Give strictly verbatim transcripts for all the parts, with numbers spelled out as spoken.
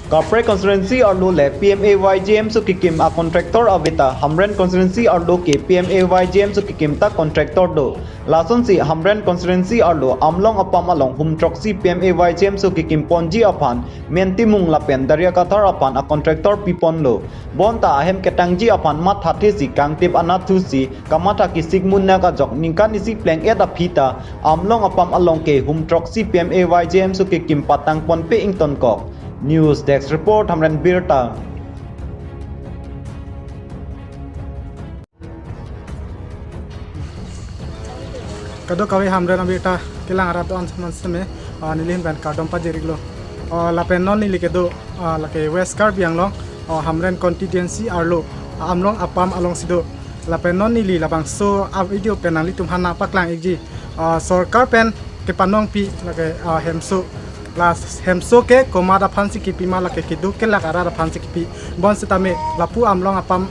Kaprek constituency arlo le P M A Y G M so kekim a contractor ave ta Hamren constituency arlo ke P M A Y G M so kekim ta contractor do. Lasonsi Hamren constituency arlo Amlong apam along hum throksi P M A Y G M so kekim ponji aphan Men Timung lapen Daria Kathar aphan a contractor piponlo. Bonta ahem ketangji aphan mathathe si kangtip anatthu si kamatha kesik munak ajok ningkan isi pleng-et aphi ta Amlong apam along ke hum throksi P M A Y G M so kekim patang ponpe ingtonkok. News Desk Report, Hamren Birta. Kadokave Hamren abirta kelang arat do-an saman seme, ah, neli ahin pen kardom pajir-iklo. Ah, lapen non neli kedo, ah, lake West Karbi Anglong, ah, Hamren constituency arlo, ah, Amlong apam alongsi do. Lapen non neli labangso a-video pen nanglitum aphan nangpaklang-ikji. Ah, sorkar pen kepanongpi lake, ah, hemso. La hemso ke komat aphansi kepi ma, lake kedo kelak arat aphansi kepi. Bonsitame lapu Amlong apam,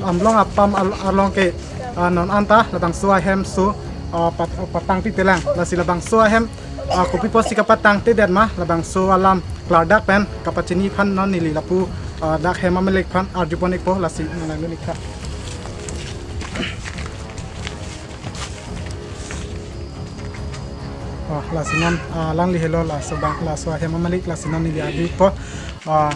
Amlong apam al-, along ke, ah, non anta labangso ahemso, ah, pat-, patangpipelang. Lasi labangso ahem, ah, kopi apotsi kapatangtedet ma, labangso alam klardak pen kapachini aphan non neli lapu, ah, dak hem amalek aphan arjupon-ikpo, lasi nanglang-ikpo. Oh, lasi non, ah, alangli helo laso abang, laso ahem amalek, lasi non neli arjupo. Ah,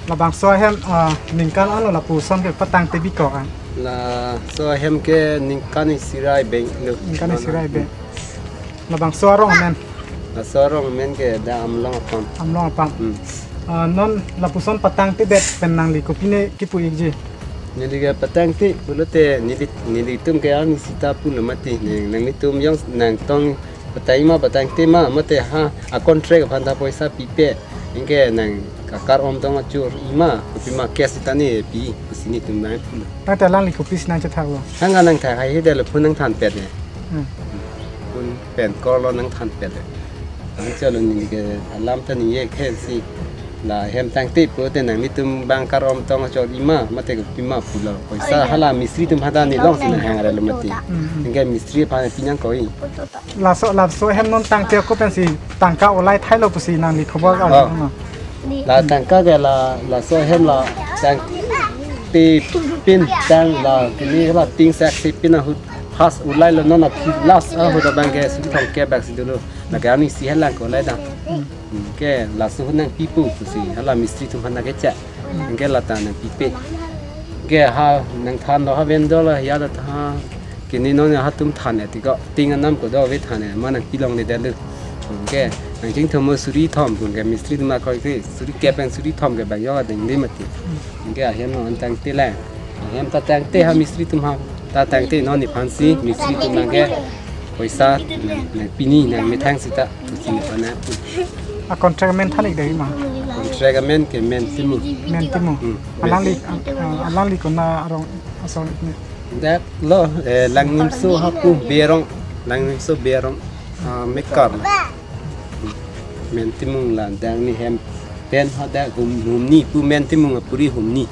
labangso ahem, ah, ningkan ano lapuson ke patangtepikok an? Laso ahem ke ningkan isi ra ibeng lo. Ningkan isi ra ibeng. Labangso arong amen? Laso arong amen ke dak Amlong apam. Amlong apam. Hmm. Ah, non lapuson patangtedet pen nangli kopine kipu-ikji? Neli ke patangte pulote neli, nelitum ke arni sita pulo mati. Nang, nanglitum jong nangtong patang ma, patangte ma, mate ha, a contract aphan ta poisa pipe. Anke nang kakar-om tong achor-i ma, kopi ma case ta ne pi, pusi nelitum nangpulo. Tangte alangli kopisi nangchethaklo? Thang nangthak hai he delo phone nangthanpet ne. Hmm. Phone pen call lo nangthanpet le. Nangchalo neli ke alam ta ningje khensi. La hem tangte pulote nanglitum bang kar-om tong achor-i ma, mate kopi ma pulo. Poisa hala mistri atum aphan ta ne longsi nanghang-etlo mati. Hmm, hmm. Anke mistri aphan pinangkoi. Laso, laso ahem non tangte ako pensi tangka olai thailo pusi nangli khobor, oh, arlo ma? La tangka ke la, laso ahem la tangte pin tang la kini la pin sak si pin ahut has ulailo, non aphi last ahut abang ke suri thomkep bak si dolo. Lake arni isi helang ko lai dam. Hmm. Anke laso ahut nangpipo pusi hala mistri atum aphan nangkecha. Anke lata nangpipe. Anke ha nangthanlo ha vendor la ya da tha. Kini non hatum than-et tiko, ting anam ko do ave than-et, ma nangpilongledetlo. Anke nangchingthum mo suri thom, anke mistri atum akoi ke suri kep pen suri thom ke bang yo ading le mati. Anke ahem non tangte lang. Ahem ta tangte ha mistri atum ha. Ta tangte non nephansi mistri atum nangke poisa nangpini nangmethang sita. Sini pana. A contract amen than-ik dei ma? Contract amen ke Men Timung. Men Timung. Hmm. Alangli, ah, alangli konat arong ason ne? Dak lo, eh, Langnimso hapu Berong, Langnimso Berong, ah, Mekar. Men Timung la, dak ne hem pen hadak hum, humni pu Men Timung apuri humni.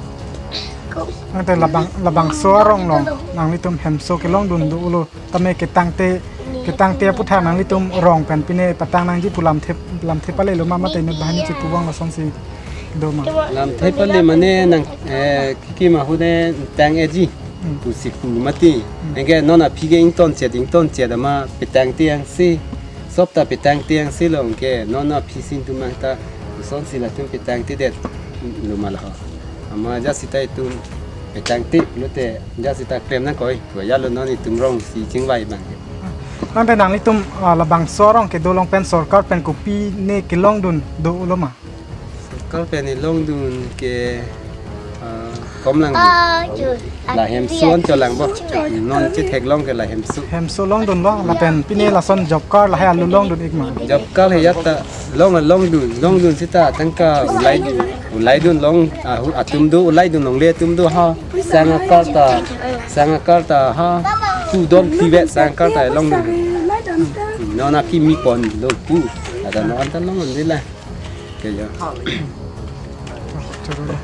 Tangte labang, labangso arong along nanglitum hemso kelongdun dolo, tame ketangte, ketangte aputhak nanglitum rong pen pine patang nangji pu lamthe, lamthe palelo ma, mate inut banghini chepuvang lasonsi do ma? Lamthe pale mane nang, eh, kekim ahut ne tang-etji. Hmm. Pusi pu mati. Hmm. Anke non aphi ke ingtonchet, ingtonchet ama petangte angse. Sop ta petangte angse lo, anke non aphi si netum ta lasonsi latum petangtedetlo ma la ho. Ama ja sita itum petangte lote ja sita klem nangkoi. Tua ya lo non itum rongsi chingvai abang ke. Tangte nanglitum, ah, labangso arong kedo along pen sorkar pen kopine kelongdun dolo ma? Sorkar pen kelongdun ke, ah, kom lang. La hemso an cholang bo. Non chetheklong ke la hemso. Hemso longdunlo, lapen pine lason job card lahai alo longdun-ik ma? Job card he ya ta long, longdun, longdun sita tangka ulai, ulaidun long, ah, hu-, atum do ulaidun longle atum do ha. Sang akar ta, sang akar ta ha. Pu don tivet sang akar ta longdun. Non akimi ponlo pu. Ada non ta long ande la. Ke ya. Choro.